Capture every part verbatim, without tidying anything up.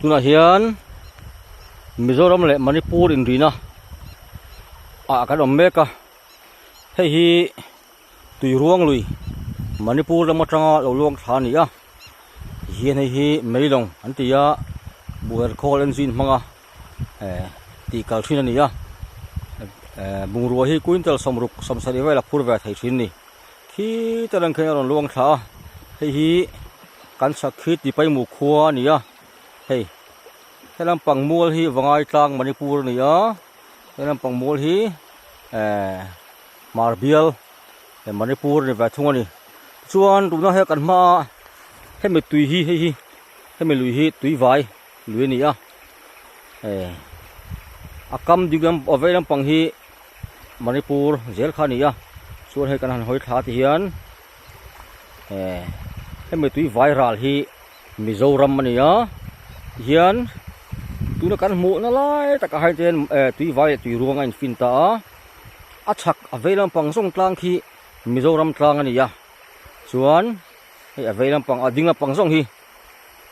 Tunah hian Mizoram leh Manipur inrina ah kan awm mek a. Hei hi Tuiruang lui, Manipur lam aṭanga lo luang thla a ni a. Hian hei hi meilawng an ti a, buher khawl engine hmanga, eh, tih kal ṭhin a ni a. Eh, bungrua hi quintal sawmruk sawmsarih vel a phur ve thei ṭhin ni. Khi ta reng khen a rawn luang thla a. Hei hi kan chhak khi Tipaimu khua a ni a. Hei, he lampang mual hi Vangai tlang Manipur a ni a. He lampang mual hi, eh, Hmarbial, eh, Manipur a ni ve thung a ni. Chuan tuna he kan hma a, hemi tui hi, hei hi, hemi lui hi Tuivai lui a ni a. Eh, a kam ding lam, a vei lampang hi Manipur zel kha a ni a. Chuan hei kan han hawi thla ti hian, eh, hemi Tuivai ral hi Mizoram a ni a. Hian tuna kan hmuhna lai taka hai te hian, eh, Tuivai leh Tuiruang a infin ta a. A chhak a vei lampang zawng tlang khi Mizoram tlang a ni a. Chuan hei a vei lampang, a ding lampang zawng hi,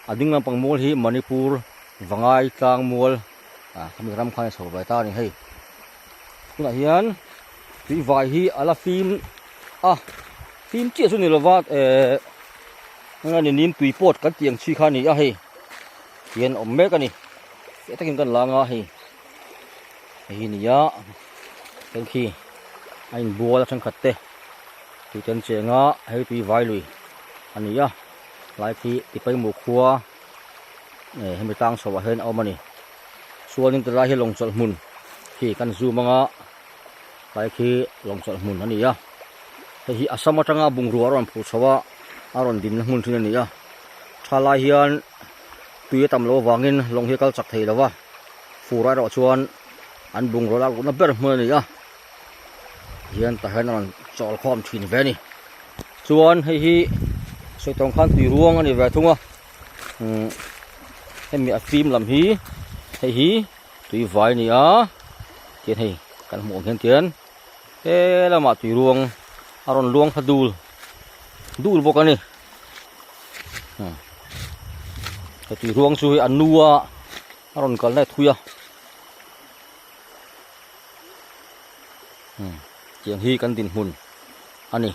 a ding lampang mual hi Manipur, Vangai tlang mual, a, khami ram khan a chho ve ta a ni hei. Tunah hian Tuivai hi a la fim a, fim chiah chu ni lova, eh, eng a ni, nim tui pawt kan tih ang chi kha a ni a hei. Hian awm mek a ni. Fe takin kan la ang a hei. Hei hi ni a, heng khi a inbual a ṭhenkhat te. Tui kan cheng a, hei Tuivai lui a ni a. Lai khi Tipaimu khua, eh, hemi tlang chhoah hian a awm a ni. Chuanin tilai hi Lawngchawlhmun khi kan zoom ang a, lai khi Lawngchawlhmun a ni a. Hei hi Assam aṭanga bungrua a rawn phur chho a, a rawn dinna hmun ṭhin a ni a. Ṭhalai hian tui a tam lo avangin lawng hi a kal chak thei lo va. Fur erawh chuan an bungrua lak luhna ber hmun a ni a. Hian tah hian a rawn chawl khawm ṭhin ve a ni. Chuan hei hi Sawi tawng khan Tuiruang a ni ve thung a. Hmm, hemi a fim lam hi, hei hi Tuivai a ni a. Tian hei kan hmuh ang hian tian he lamah Tuiruang a rawn luang thla dul, dul bawk a ni. Hmm. He Tuiruang chu hi a nu a, a rawn kalna a thui a. Hmm. Tiang hi kan dinhmun a ni.